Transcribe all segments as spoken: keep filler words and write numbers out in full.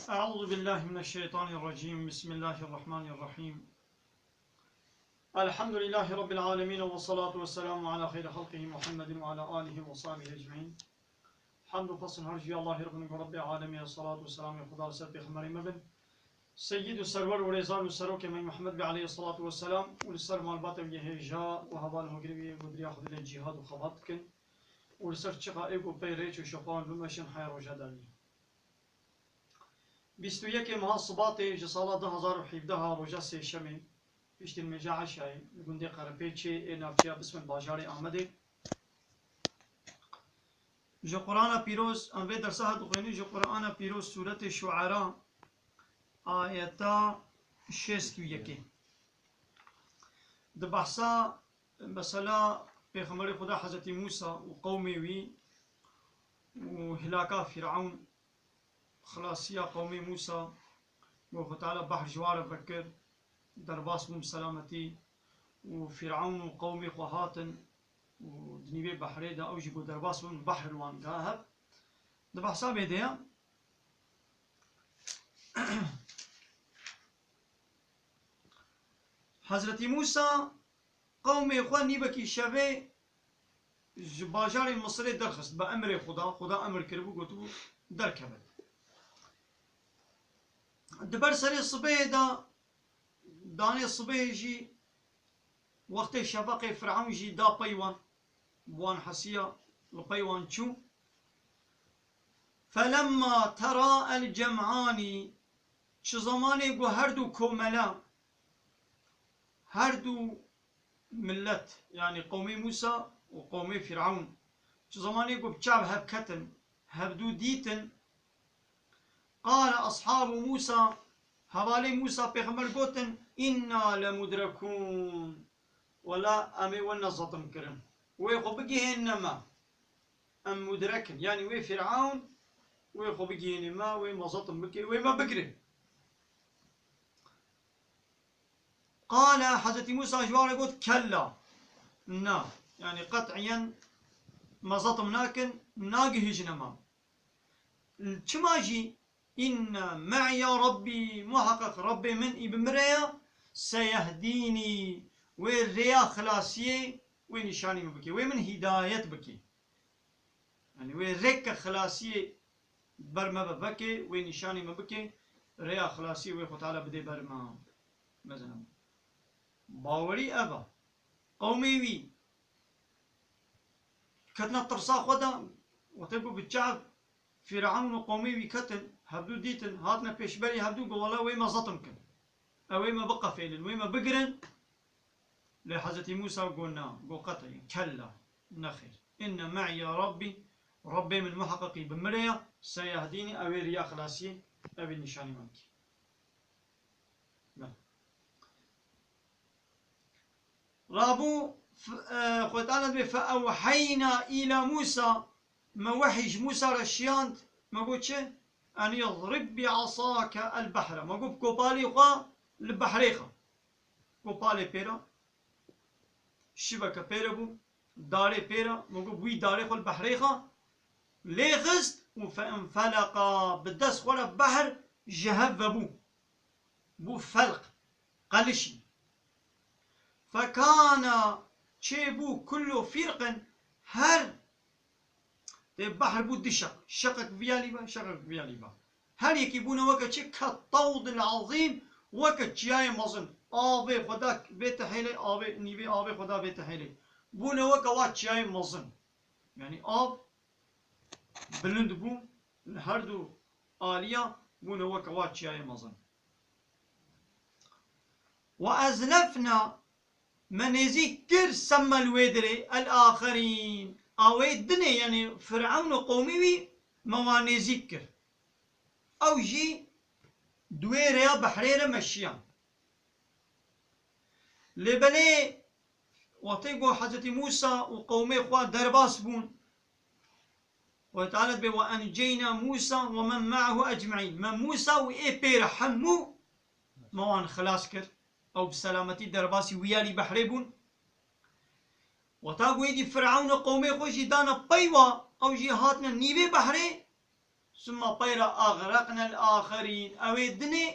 أعوذ بالله من الشيطان الرجيم. بسم الله الرحمن الرحيم. الحمد لله رب العالمين، والصلاة والسلام على خير خلقه محمد وعلى آله وصحبه أجمعين. Hamd û xwestin her ji Allahê re bin, ku Rebbê Alemê, selat û selamê Xuda li ser Pêxemberê me bin, Seyyid û Serwer û Rêzan û Serokê me Muhammed bê aleyhî selatu we selam û li ser malbata wî yê hêja û heval hogirê wî yê ku di riya Xwedê de cîhad û xebat dikin û li ser çiqa ê ku pey rêç û şopa wan bimeşin heya roja deriyê. Bîst û yekê meha Sibatê ji sala du hezar û hevdeh a roja sêşemê, piştî nimêja eşayê li gundê Qerepêçê ê navçeya Bismil bajarê Amedê. Ji Qur'ana Pîroz, em vê dersa hat dixwînin, ji Qur'ana Pîroz sûretê Şu'era ayeta şêst û yekê. Di behsa mesela Pêxemberê Xuda Hezretî Mûsa û qewmê wî û hilaka Fîrewn, xilasiya qewmê Mûsa, ku Xwe Teala behr ji wan re vekir, derbas bûn bi selametî û Fîrewn û qewmê xwe hatin û di nîvê behrê de ew jî ku derbas bûn, behr li wan da hev. Di behsa vê de ye. Hezretî Mûsa qewmê xwe nîvekî şevê ji bajarê Misirê derxist, bi emrê Xuda, Xuda emr kiribû, gotibû, "Derkevin." Di ber serê sibehê de, danê sibehê jî, wextê şefeqê Firewn jî da pey wan, wan hesiya, li pey wan çû. "Felemma tera el cem'anî", çi zemanê ku her du komela, her du millet, yanî qewmê Mûsa û qewmê Fîrewn, çi zemanê ku bi çav hev ketin, hevdû dîtin, qale ashabu Mûsa, hevalê Mûsa pêxember gotin, "Înna lemudrekûn." Wela em ê wene zetim kirin. Wê xwe bigihêne me. Em mudrek in. Yanî wê Fîrewn, wê xwe bigihêne me, wê me zetim bike, wê me bigire. Qale, Hezretî Mûsa ji wan re got, "Kella." Na. Yanî qet'iyen me zetim nakin, nagihîjine me. Çima jî, "Inne me'ya Rabbî", muheqeq Rabbê min î bi min re ye, "seyehdînî", wê rêya xilasiyê, wê nîşanî min bike, wê min hîdayet bike. Yanî wê rêke xilasiyê ber me ve veke, wê nîşanî me bike, rêya xilasiyê wê Xwe Teala bidê ber me. Mezin e. Bawerî ev e. Qewmê wî ketine tirsa xwe de, wextê ku bi çav Fîrewn û qewmê wî ketin, hevdû dîtin, hatine pêşberî hevdû, got, "Wela wê me zetim kin. Ew wê me biqefêlin, wê me bigirin." Lê Hezretî Mûsa got, "Na, got qet'î, kella, nexêr. Inne me'ya Rabbî, Rabbê min muheqeqî bi min re ye, seyehdînî, ew ê riya xilasiyê, ew ê nîşanî min bikî." Rabû, f-, e, Xwedê Teala dibê, "Fe ewheyna îla Mûsa", me wehî ji Mûsa re şiyand, me got çi? "En idrib bi asake el behre." Me got, "Kopalê xwe li behrê xe." Kopalê pêra, şiveke pêre bû, darê pêra, me got, "Wî darê xwe li behrê xe." Lê xist û fe infeleqa, bi dest xwe re behr ji hev vebû. Bû felq, qelişî. Fekana, çêbû, kullu firqin, her tê behr bû du şeq. Şeqek viya lî ve, şeqek viya lî ve. Her yekî bûne weke çi? Ke tawdil azîm, weke çiyayê mezin. Avê xwe da vê tehêlê, avê, nîvê avê xwe da vê tehêlê. Bûne weke wa çiyayê mezin. Yanî av bilind bû, li her du aliya bûne weke wa çiyayê mezin. Ve ezlefna, me nêzîk kir, semmel wê dirê, el axerîn. A wê dinê, yanî Firewn û qewmî wî, me wan nêzîk kir. Ew jî di wê rêya behrê re meşiyan. Lê belê wextê ku Hezretî Mûsa û qewmê xwe derbas bûn, Xwedê Teala dibê, "Ve enceyna Mûsa ve men me'ahu ecmeîn." Me Mûsa û ê pê re hemû me wan xilas kir. Ew bi selametî derbasî wî yalî behrê bûn. Wexta ku êdî Firewn û qewmê xwe jî dane pey wa, ew jî hatine nîvê behrê, Summa peyra axreqnel axerîn. Ew ê dinê,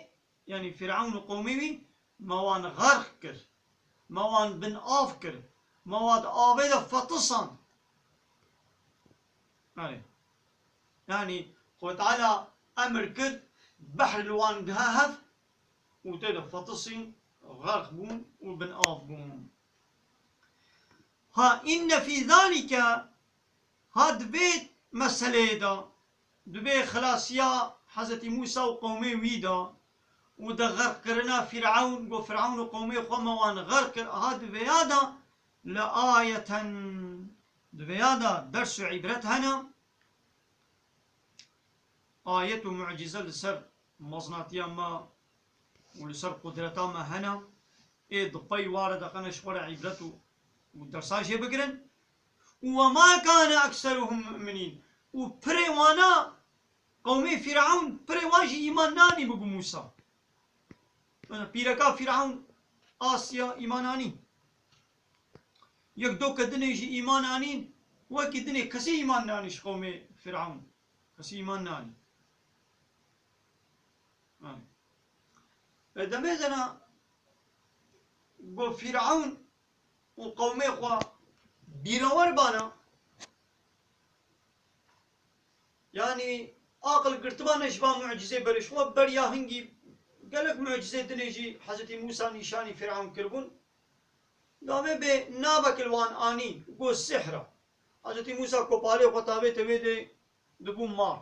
yanî Fîrewn û qewmê wî, me wan xerq kir. Me wan bin av kir. Me wan di avê de fetisand. Erê. Yanî Xwedê Teala emir kir, behr li wan giha hev û tê de fetisîn, xerq bûn û bin av bûn. Ha, inne fî zalike, ha di vê meseleyê de, di vê xilasiya Hezretî Mûsa û qewmê wî de û di xerqkirina Fîrewn, got Fîrewn û qewmê xwe me wan xerq kir, ha di vêya de le ayeten, di vêya de ders û îbret hene. Ayet û mucîze li ser mezinatiya me û li ser qudreta me hene. Ê di pey ware de qene ji xwe re îbret û, û dersa jê bigirin. Û we ma kane ekseruhum mu'minîn. Û pirê wana, qewmê Fîrewn, pirê wan jî îman nanî bû bi Mûsa. Pîreka Fîrewn, Asya, îman anî. Yek doke dinê jî îman anîn, wekî dinê kesî îman nanî ji qewmê Fîrewn. Kesî îman nanî. Anî. E, demê zena got Fîrewn û qewmê xwe bîrewer bana. Yanî aqil girtibane ji van mucîzê berê. Ji xwe beriya hingî gelek mucîzê dinê jî Hezretî Mûsa nîşanî Fîrewn kiribûn. Gavê bê navek li wan anî, got sihra. Hezretî Mûsa kopalê xwe tavête wê dê dibû mar.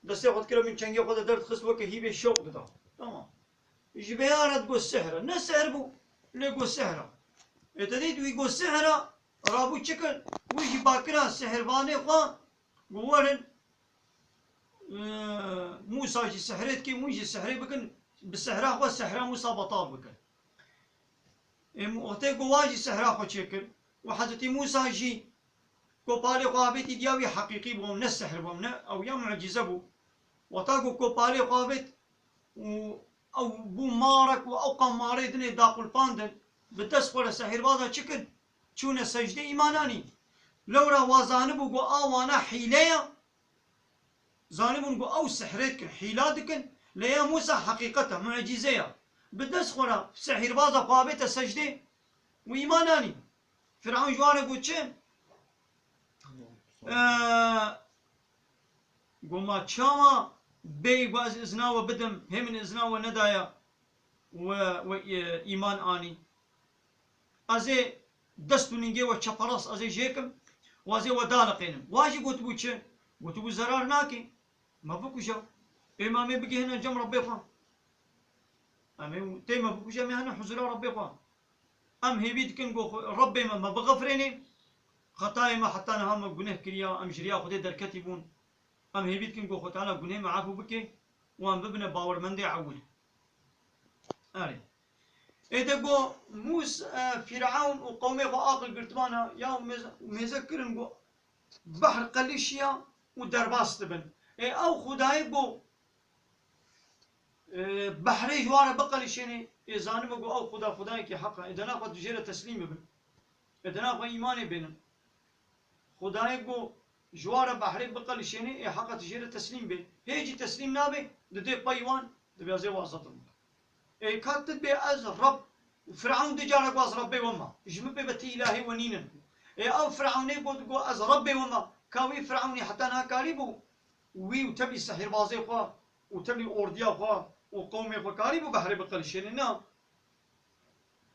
Destê xwe dikire bin çengê xwe de derdixist weke hîvê şewq dida. Tamam. Ji vê re digot sihra. Ne sihr bû, lê got sihra. Ê te dît wî got sihra, rabû çi kir? Wî jî bakira sihirvanê xwe, got werin, e, Mûsa jî sihrê dike, hûn jî sihrê bikin, bi sihra xwe sihra Mûsa betal bikin. Ê, wextê ku wan jî sihra xwe çêkir û Hezretî Mûsa jî kopalê xwe avêtî diya wî heqîqî bû, ne sihr bû, ne ew ya mucîze bû. Wexta ku kopalê xwe avêt û ew bû marek û ew qan marê dinê daqulpandin, bi dest xwe re sihirbaza çi kir? Çûne secdê îman anî. Lewra wa zanibû ku a wana hîle ye. Zanibûn ku ew sihrê dikin, hîla dikin, lê ya Mûsa heqîqet e, mucîze ye. Bi dest xwe re sihîrbaza xwe avête secdê û îman anî. Fîrewn ji wan re got çi? Ee, got ma çawa bêyî ku ez izna we bidim, hê min izna we nedaye, we, we, e, îman anî. Ez ê dest û ningê we çeperast ez ê jêkim û ez ê we daliqênim. Wa jî gotibû çi? Gotibû zerar nake. Me bikuje. Ê ma em ê bigihîne cem Rebbê xwe. Em ê tê me bikuje, em ê hene huzura Rebbê xwe. Em hêvî dikin ku xwe, Rebbê me, me bixifrênê. Xetayê me heta niha me guneh kiriya, em ji riya Xwedê derketî bûn. Em hêvî dikin ku Xwe Teala gunehê me efû bike û em bibine bawermendê ewil. Erê. Ê de got Mûs-, e, Fîrewn û qewmê xwe aqil girtibana ya û mêze, mêze kirin ku behr qelişiya û derbas dibin. Ê ew Xwedayê ku, e, behrê ji wan re biqelişênê, ê zanibe ku ew Xweda, Xwedayekî heq e. Ê de naxwe jê re teslîm bibin. Ê de naxwe îmanê bênin. Xwedayê ku ji wan re behrê biqelişênê, ê heq e tu jê re teslîm bê. Hê jî teslîm nabê, didê pey wan, dibê ez ê wazdim. Ê ka tu dibê ez Reb, Firewn du carek got ez Rebbê we me. Ji min pê ve ti îlahê we nînin. Ê ew Firewnê got, got ez Rebbê we me. Ka wî Firewnî heta niha karîbû wî û tevlî sihîrbazê xwe û tevlî ordiya xwe û qewmê xwe karîbû behrê biqelişêne? Na.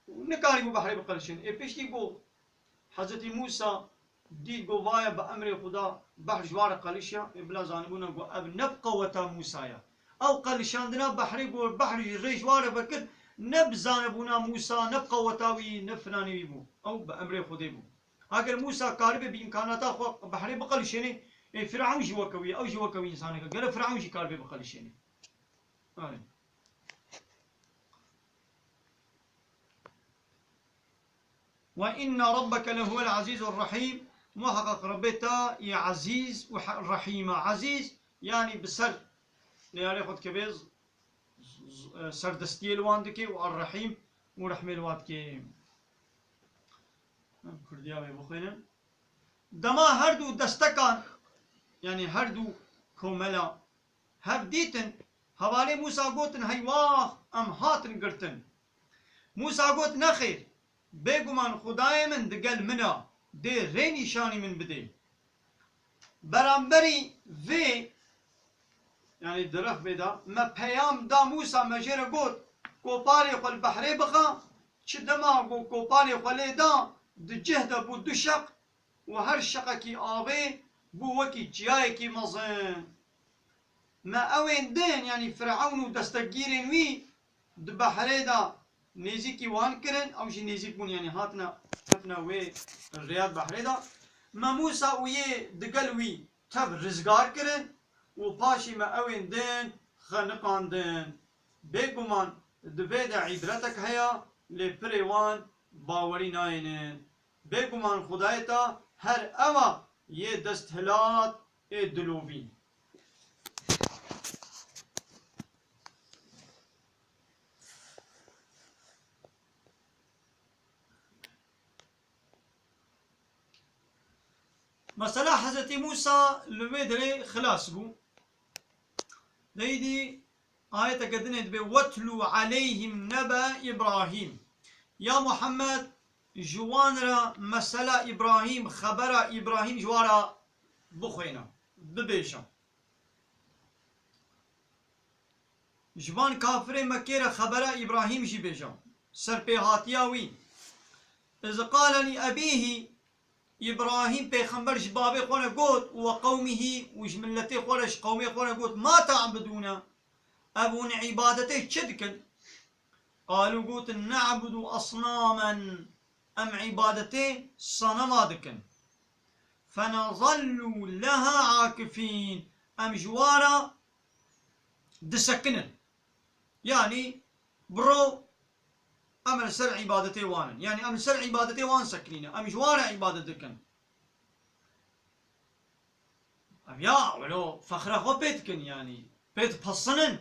Nikarîbû behrê biqelişêne. Ê piştî got Hezretî Mûsa dît got, vaya bi emrê Xuda behr ji wan re qelişiya, ê bila zanibûna got ev ne bi qeweta Mûsa ye. Ew qelişandina behrê got behr ji rê ji wan re vekir, ne bi zanibûna Mûsa, ne bi qeweta wî, ne filanê wî bû. Ew bi emrê Xwedê bû. Heger Mûsa karibê bi îmkanata xwe behrê biqelişênê, ê Firawn jî weke wî ye, ew jî weke wî însanek e. Gere Firawn jî karibê biqelişênê. Erê. Ve inne rabbeke lehuvel azîzur rahîm. Muheqeq Rebbê te yê ezîz û he-, rehîm e. Ezîz, yanî bi ser neyarê xwe dikeve, z-, z-, e, serdestiyê li wan dike û er-rehîm û rehmê li wan dike. Em kurdiya wê bixwînin. Dema her du destekan, yanî her du komela hev dîtin, hevalê Mûsa gotin, heywax, em hatin girtin. Mûsa got, nexêr, bêguman Xwedayê min digel min a, dê rê nîşanî min bidê. Beramberî vê, yanî di rexvê de, me peyam da Mûsa, me jê re got, kopalê xwe li behrê bixe, çi dema ku kopalê xwe lê da, di cih de bû du şeq û her şeqekî avê bû wekî çiyayekî mezin. Me ewên din, yanî Firewn û destegîrên wî di behrê de nêzîkî wan kirin, ew jî nêzîk bûn, yanî hatine, ketine wê rêya behrê de. Me Mûsa û yê digel wî tev rizgar kirin û paşî me ewên din xeniqandin. Bêguman di vê de îbretek heye, lê pirê wan bawerî nayênin. Bêguman Xwedayê te her ew a yê desthilat ê dilovîn. Mesela Hezretî Mûsa li wê derê xilas bû. Deydî ayeteke din ê dibe, "Wetlû aleyhim nebe Îbrahîm." Ya Muhammed, ji wan re mesela Îbrahîm, xebera Îbrahîm ji wan re bixwêne, bibêje. Ji van kafirê Mekkê re xebera Îbrahîm jî bêje. Serpêhatiya wî. "Iz qale li ebîhî", Îbrahîm pêxember ji babê xwe re got, "We qewmihî", û ji miletê xwe re, ji qewmê xwe re got, "Ma ta'budûne?" Ev hûn îbadetê çi dikin? Qalû, gotin, "Ne'budu asnamen." Em îbadetê sanema dikin. "Fenezallu leha akifîn." Em ji wa re disekinin. Yanî, biro, em li ser îbadetê wan in. Yanî, em li ser îbadetê wan sekinîne. Em ji wa re îbadet dikin. Em ya, welo fexra xwe pê dikin, yanî, pê dipesinin.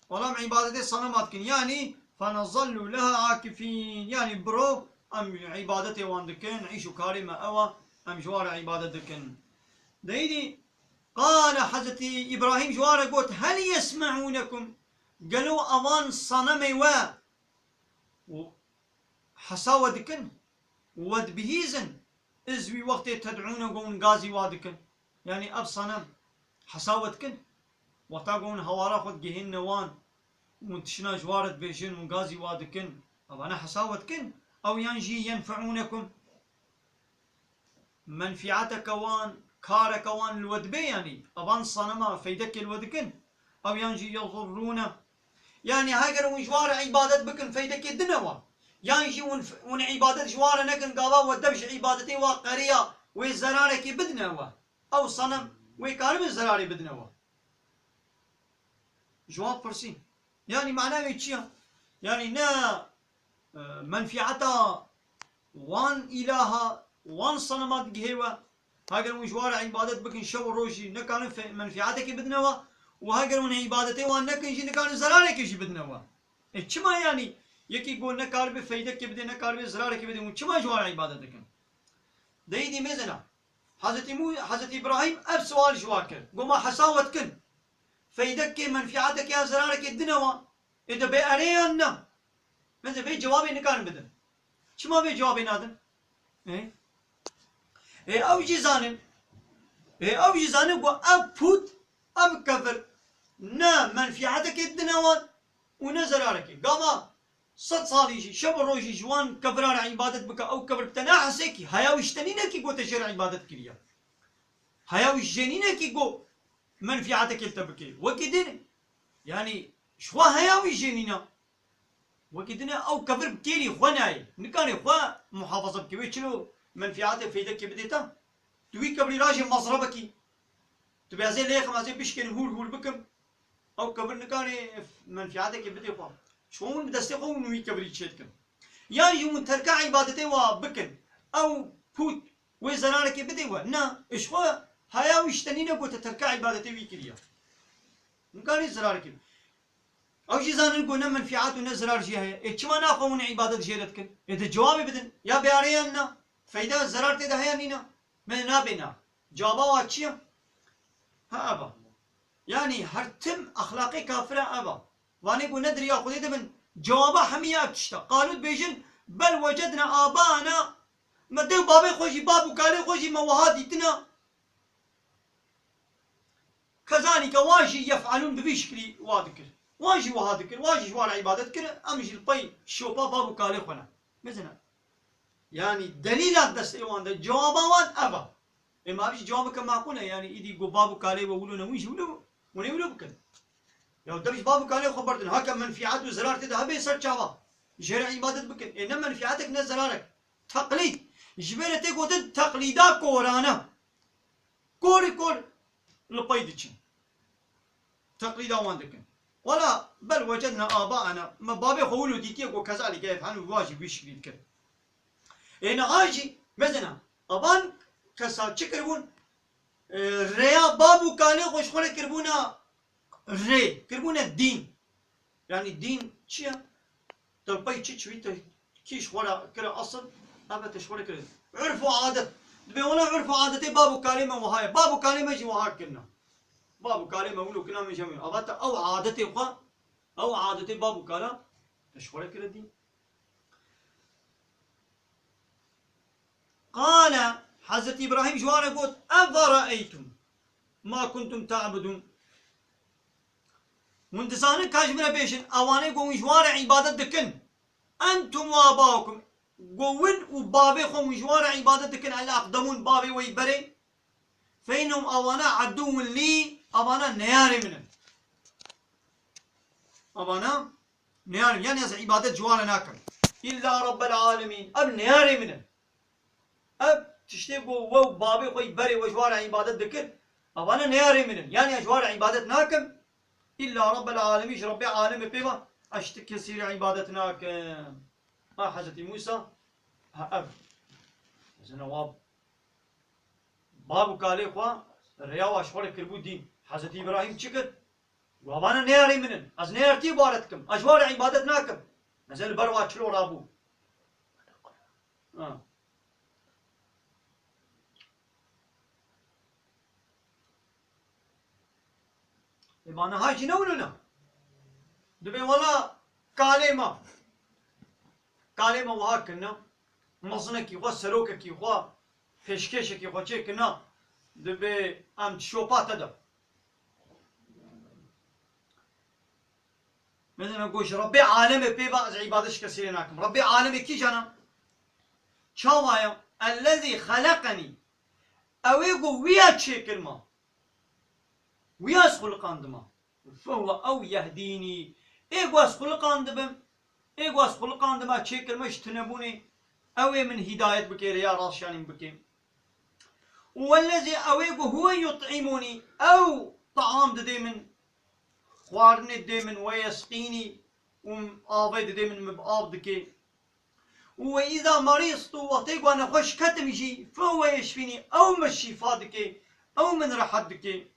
Wela em îbadetê sanema dikin. Yanî, "Fenezallu leha akifîn." Yanî, biro, em îbadetê wan dikin, îş û karê me ew e, em ji wan re îbadet dikin. Deydî, qale Hezretî Îbrahîm ji wan re got, "Hel yesme'ûnekum?" Gelo evan sanemê we û hesa we dikin? We dibihîzin, iz wî wextê ted'ûne, ku hûn gazî wa dikin. Yanî ev sanem hesa we dikin? Wexta ku hûn hawara xwe digihînine wan, hûn tiştine ji wa re dibêjin, hûn gazî wa dikin, evane hesa we dikin? Ew yan jî yenfe'ûnekum, menfîeteke wan, kareke wan li we dibe, yanî evan sanema feydekê li we dikin? Ew yan jî yezurrûne. Yanî heger hûn ji wan re îbadet bikin, feydekê dine we. Yan jî hûn, hûn îbadet ji wan re nekin, gava we dev ji îbadetê wa qeriya, wê zerarekê bidine we. Ew sanem wê karibin zerarê bidine we. Ji wan pirsîn. Yanî mana wê çi ya? Yanî ne, e, menfîeta wan îlaha, wan sanema digihê we. Heger hûn ji wan re îbadet bikin, şev û rojî nekarin fe-, menfîetekê bidine we û heger hûn îbadetê wan nekin jî, nikarin zerarekê jî bidine we. E, çima yanî yekî ku nekaribe feydekê bidê, nekaribe zerarekê bidê, hûn çima ji wan re îbadet dikin? Deyî dî mêzena. Hezretî Mû-, Hezretî Îbrahîm ev siwal ji wa kir. Got, "Ma hesa we dikin? Feydekê, menfîetekê ya zerarekê dine we? Ê de bê erê yan ne?" Min de vê cewabê nikarin bidin. Çima vê cewabê nadin? Ê? Ê ew jî zanin. Ê ew jî zanin ku ev pût, ev kevir ne menfîetekê didine wan û ne zerarekê. Gava sed salî jî, şev û rojî ji wan kevira re îbadet bike, ew kevir bi te nehesê kî, heya wî ji te nîne kî ku te jê re îbadet kiriye. Heya wî ji jê nîne kî ku menfîetekê li te bike. Wekî din, yanî ji xwe heya wî jê nîne. Wekî din e, ew kevir bi kêrî xwe nayê. Nikarê xwe muhafaza bike. Wê çilo menfîetê, feydekê bidê te? Tu wî kevirî rajê mezrebekî. Tu bê ez ê lêxim, ez ê bişkênim, hûr hûr bikim. Ew kevir nikarê menfîetekê bidê xwe. Çon bi destê xwe hûn wî kevirî çêdikin. Yan jî hûn terka îbadetê wa bikin. Ew pût wê zerarekê bidê we. Na, ji xwe heya wî ji te nîne ku te terka îbadetê wî kiriye. Nikarê zerarekê. Ew jî zanin ku ne menfîat û ne zirar jî heye. Ê çima naxwe hûn îbadet jê re dikin? Ê de cewabê bidin. Ya bê erê yan na. Feyda, zirar tê de heye nîne. Me nabê na. Cewaba wa çi ye? Ha, eva. Yanî her tim exlaqê kafira ev a. Vanê ku ne di riya Xwedê de bin, cewaba hemiya ev tişt e. Qalû dibêjin, "Bel wecedna abaana", me dê û bavê xwe jî, bav û kalê xwe jî me wiha dîtina. Kezalîke wan jî yef'alûn, bi vî şiklî wa dikir. Wan jî wiha dikir, wan jî ji wan re îbadet kir, em jî li pey şopa bav û kalê xwe ne. Mezina. Yanî delîla destê wan de, cewaba wan ev a. Ê ma vî cewabeke maqûl e, yanî îdî ku bav û kalê we wilo ne, wî jî wilo, hûn ê wilo bikin. Ya dem ji bav û kalê xwe berdin, heke menfîet û zerar tê de hebe ser çava, jê re îbadet bikin. Ê ne menfîetek ne zerarek. Teqlîd. Ji vê re tê gotin teqlîda korane. Korî kor li pey diçin. Teqlîda wan dikin. Wela bel wecedna abaana, me bavê xwe wilo dîtiye ku kezalîke yef'alûn, wa jî wî şiklî dikir. Ê niha jî, mezina, evan kesa çi kiribûn? E, rêya bav û kalê xwe ji xwe re kiribûna rê, kiribûne dîn. Yanî dîn çi ye? Te pey çi çûyî, te kî ji xwe re kire esil, eve te ji xwe re kire. Urf û adet. Dibê wela urf û adetê bav û kalê me wiha ye. Bav û kalê me jî wiha kirine. Bav û kalê me wilo kirina me jî em. Ava te ew adetê xwe, ew adetê bav û kala te ji xwe re kire dîn. Qale, Hezretî Îbrahîm ji wan re got, "Eferaeytum ma kuntum ta'budûn." Hûn dizanin ka ji min re bêjin, ewanê ku hûn ji wan re îbadet dikin. Entum û abaukum, ku win û bavê xwe hûn ji wan re îbadet dikin, el aqdemûn, bavê we yî berê. Fe innehum, awana, aduwwun lî, awana neyarê min in. Awana neyarê min, yanî ez îbadet ji wan re nakim. Îlla Rabbel alemîn, ev neyarê min in. Ev tiştê ku we û bavê xwe yî berê we ji wan re îbadet dikir, awana neyarê min in. Yanî ez ji wan re îbadet nakim. Îlla Rabbel alemîn, ji Rabbê alemê pê ve ez ji ti kesî re îbadet nakim. Ha Hezretî Mûsa, ha ev. Mezina wa bav û kalê xwe rêya wa ji xwe re kiribû dîn. Hezretî Îbrahîm çi kir? Got, "Vana neyarê min in. Ez neyartiyê bi wan re dikim. Ez ji wan re îbadet nakim." Mezin li ber wa çilo rabû. Ha. Ê, ma niha jî ne wilo ne. Dibê wela kalê me. Kalê me wiha kirine. Mezinekî xwe, serokekî xwe, pêşkêşekî xwe çêkirine. Dibê em şopa te de. Mesela got, ji Rebbê alemê pê ve ez îbadet ji kesî rê nakim. Rebbê alemê kîjan e? Çawa ye? Ellezî xeleqenî. Ew ê ku wî ya çêkir me. Wî ya ez xuliqandime. Fehuwe ew yehdînî. Ê ku ez xuliqandibim. Ê ku ez xuliqandime, çêkirime ji tunebûnê. Ew ê min hîdayet bike, rêya rast şanî min bike. Û wellezî, ew ê ku huwe yut'îmûnî, ew taam didê min, xwarinê didê min, we yesqînî, û avê didê min, min bi av dike. Û we îza merîztu, wextê ku nexweş ketim jî, fehuwe yeşfînî, ew min şîfa dike, ew min rehet dike.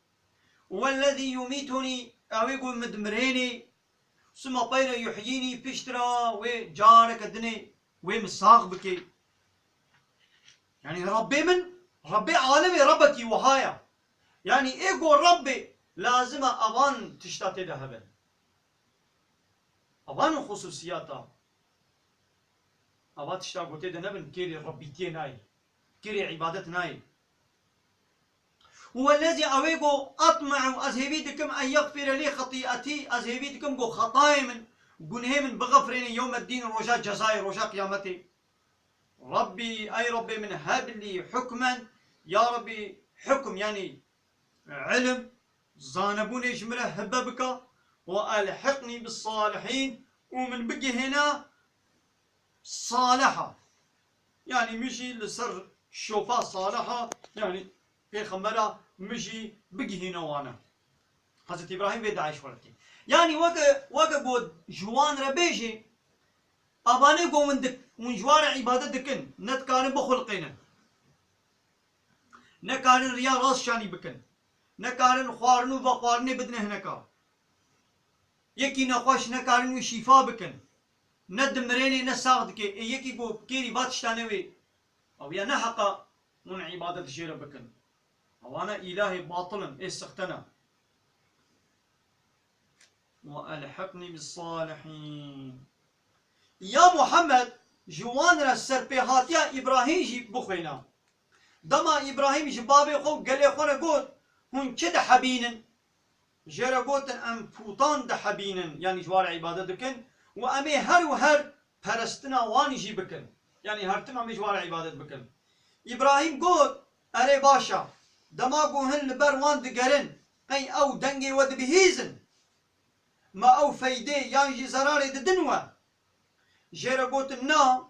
Û wellezî yumîtunî, ew ê ku min dimirênê, suma peyre yuhyînî, piştre wê careke dinê wê min sax bike. Yanî Rebbê min, Rebbê alemê Rebbekî wiha ye. Yanî ê ku Rebbê lazim e evan tişta tê de hebe. Evan xususiyata. Eva tişta ku tê de nebin, kêrê Rebbîtiyê nayê. Kêrê îbadet nayê. Û wellezî, ew ê ku, etme'u, ez hêvî dikim, en yexfire lî xetî'etî, ez hêvî dikim ku xetayê min, gunhê min bixifrêne yewmeddîn, roja cezayê, roja qiyametê. Rebbî, ey Rebbê min, heb lî hukmen, ya Rebbî, hukm, yanî ilim, zanebûnê ji min re hibe bike, we elhiqnî bis salihîn, û min bigihêne saliha. Yanî min jî li ser şopa saliha, yanî pêxembera, min jî bigihîne wana. Hezretî Îbrahîm vê daîş xwe dike. Yanî weke, weke got ji wan re bêjê, evanê ku hûn dik-, hûn ji wan re îbadet dikin, ne dikarin bixulqênin. Nekarin riya rast şanî bikin. Nekarin xwarin û vexwarinê bidine hineka. Yekî nexweş nekarin wî şîfa bikin. Ne dimirênê ne sax dike. Ê yekî ku kêrî va tiştane wê, ew ya ne heqa hûn îbadet jê re bikin. Ewana îlahê batil in, ê sixte ne. وألحقني بالصالحين. Ya Muhammed, ji wan re serpêhatiya Îbrahîm jî bixwêne. Dema Îbrahîm ji babê xwe û gelê xwe re got, hûn çi dihebînin? Jê re gotin, em pûtan dihebînin, yanî ji wan re îbadet dikin û em ê her û her perestina wan jî bikin. Yanî her tim em ê ji wan re îbadet bikin. Îbrahîm got, erê baş e, dema ku hin li ber wan digerin, qey ew dengê we dibihîzin? Ma ew feydê yan jî zerarê didin we? Jê re gotin, na,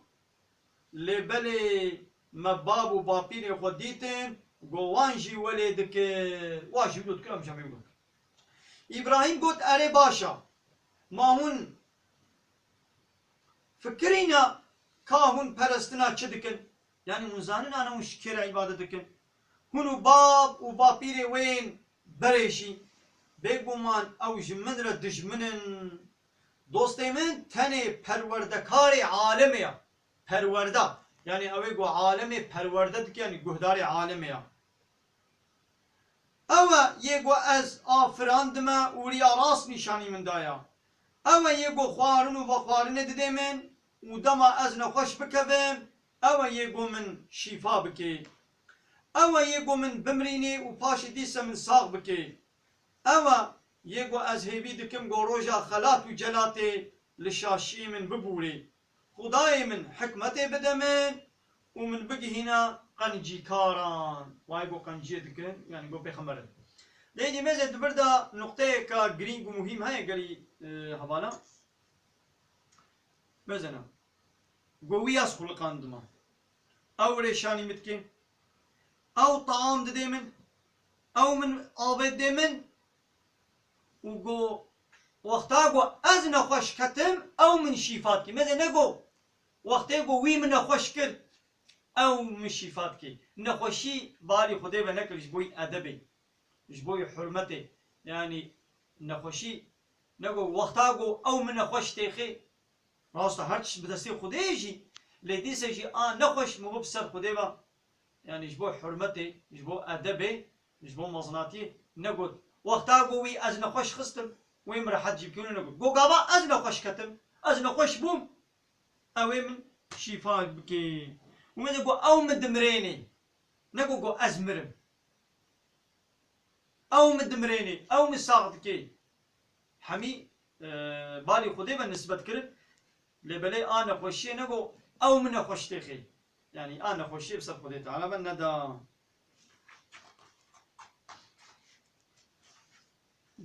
lê belê me bab û bapîrê xwe dîtin, ku wan jî welê dikir. Wa jî wilo dikir, em jî em ê wilo bikin. Îbrahîm got, erê baş e, ma hûn fikirîne ka hûn perestina çi dikin? Yanî hûn zanin ana hûn ji kê re îbadet dikin? Hûn û bab û bapîrê wê yên berê jî, bêguman ew ji min re dijmin in. Dostê min tenê perwerdekarê alemê ye. Perwerda. Yanî ew ê ku alemê perwerde dike, yanî guhdarê alemê ye. Ew e yê ku ez afirandime û riya rast nîşanî min daye. Ew e yê ku xwarin û vexwarinê didê min û dema ez nexweş bikevim, ew e yê ku min şîfa bikê. Ew e yê ku min bimrînê û paşê dîse min sax bikê. Ew e yê ku ez hêvî dikim ku roja xelat û celatê li şaşiyê min bibûrê. Xwedayê min hikmetê bide min û min bigihîne qencîkaran. Wayê ku qenciyê dikin, yanî ku pêxember in. Lê dî mêzê di vir de nuqteyeke girîng û muhîm heye gelî, e, hevala. Mêzena. Ku wî ez xuliqandime. Ew rêşanî min dike. Ew taam didê min. Ew min avê didê min. Û got, wexta ku ez nexweş ketim, ew min şîfa dikî. Mêzê negot, wextê ku wî min nexweş kir, ew min şîfa dikî. Nexweşî balî Xwedê ve nekir ji bo yî edebê, ji bo yî hurmetê. Yanî nexweşî negot, wexta ku ew min nexweş têxê, Rast e, her tişt bi destê Xwedê ye jî, lê dîse jî a nexweş min bi ser Xwedê ve, yanî ji bo hurmetê, ji bo edebê, ji bo mezinatiyê negot. Wexta ku wî ez nexweş xistim, wê min rehet jî bikî û negot. Got gava ez nexweş ketim, ez nexweş bûm, ew ê min şîfa bikê. Û min de got ew min dimirênê, negot got ez mirim. Ew min dimirênê, ew min sax dikê. Hemî, e, balî Xwedê ve nisbet kirin. Lê belê a nexweşiyê nego ew min nexweş têxê. Yanî a nexweşiyê bi ser Xwedê Teala ve neda.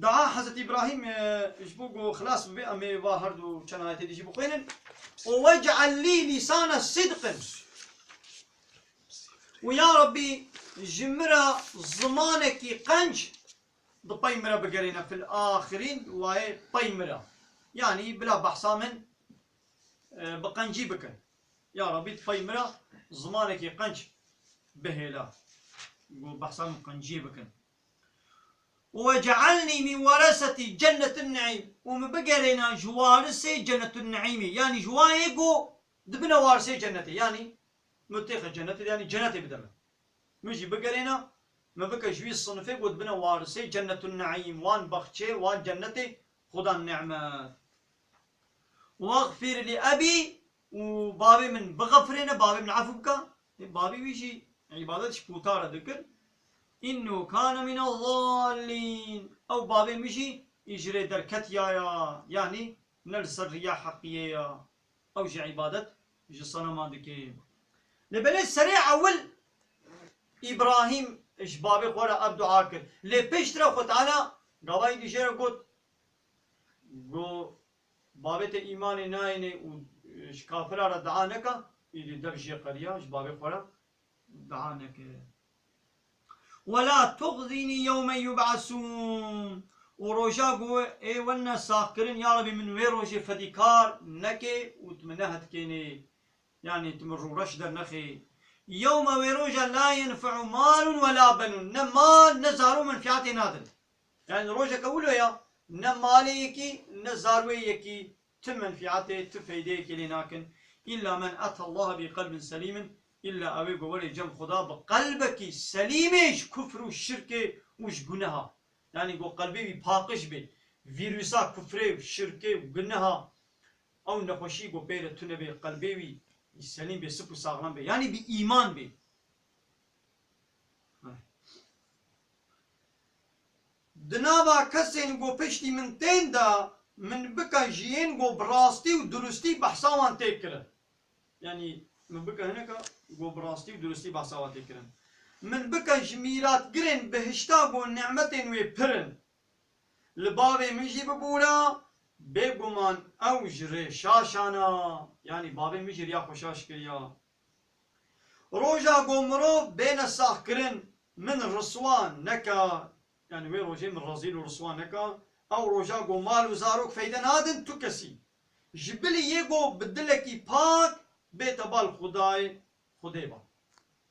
Daha Hezretî Îbrahîm, e, ji bo ku xilas bibe, em ê va her du çend ayetê dî jî bixwînin. Û wec'el lî lîsane sidqin. Û ya Rabbî, ji min re zimanekî qenc di pey min re bigerîne, fil axirîn, wayê pey min re. Yanî bila behsa min, e, bi qencî bikin. Ya Rabbî, di pey min re zimanekî qenc bihêle. Ku behsa min qenciyê bikin. Û wece'elnî min weresetî cennetin neîm. Û min bigerêne ji warisê cennetin neîmê. Yanî ji wayê ku dibine warisê cennetê. Yanî min têxe cennetê, yanî cennetê bide min. Min jî bigerêne, min bike ji wî sinifê ku dibine warisê cennetin neîm. Wan baxçê, wan cennetê, xudan nimet. Wexfir li ebî, û bavê min bixefirêne, bavê min efû bike. Ê, bavê wî jî îbadet ji pûta re dikir. Înnehu kane mine zallîn. Ew bavê min jî î ji rê derketiya ya. Yanî ne li ser riya heqiyê ya. Ew jî îbadet ji seneman dike. Lê belê serê ewil Îbrahîm ji bavê xwe re ev dua kir. Lê pêştre Xwe Teala gavayî dî jê re got, got, Bavê te îmanê nayêne û, e, ji kafira re dua neke, îdî dev jê qeriya, ji bavê xwe re dua neke. Wela tuxzînî yewme yub'esûn. Û roja ku ê wene saxkirin, ya Rebî, min wê rojê fedîkar neke û tu min nehetkênê. Yanî tu min rûreş dernexê. Yewme, wê roja, la yenfe'u malun wela benûn. Ne mal, ne zaro menfiatê nadin. Yanî rojeke wilo ya, ne malê yekî, ne zarwê yekî, ti menfiatê, ti feydeyekê lê nakin. Îlla men etallaha bi qelbin selîmin, îlla ew ê ku were cem Xuda bi qelbekî selîmê ji kufr û şirkê û ji guneha. Yanî ku qelbê wî paqij bê. vîrusa kufrê û şirkê û guneha, ew nexweşî ku pê re tune bê, qelbê wî selîm bê, sip û saxlem bê, yanî bi îman bê. Di nava kesên ku piştî min tên de, min bike ji yên ku bi rastî û durustî behsa wan tê kirin. Yanî min bike hineka ku bi rastî û durustî behsa wan tê kirin. Min bike ji mîratgirên bihişta ku nîmetên wê pir in. Li bavê min jî bibûra, bêguman ew ji rê şaşana, yanî bavê min jî riya xwe şaş kiriya. Roja ku mirov bêne saxkirin, min riswa neka, yanî wê rojê min rezîl û riswa neka, ew roja ku mal û zarok feyde nadin tu kesî. Ji bilî yê ku bi dilekî pak bête bal Xwedayê, Xwedê ba.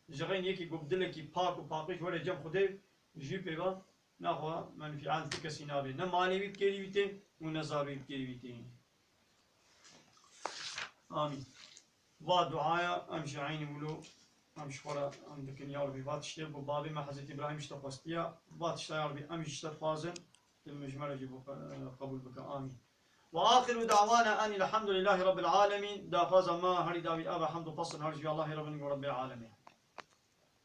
Ji xeyn yekî ku bi dilekî pak û paqij were cem Xwedê, jî pê ba, naxwe menfîan tu kesî nabe. Ne malê wî bi kêrî wî tê û ne zarê wî bi kêrî wî tê. Amîn. Va duaya em ji eynî wilo, em ji xwe re em dikin, ya Rebî, va tiştê ku bavê me Hezretî Îbrahîm ji te xwestiya, va tişta, ya Rebî, em jî ji te dixwazin, tu min ji me re jî bo-, qebûl bike. Amîn. Ve axiru da'wana enî elhamdulîllahî Rabbil alemîn. Daxwaza me herî dawî ev e, hemd û pesn her ji Allahî Rabbin û Rabbil alemîn.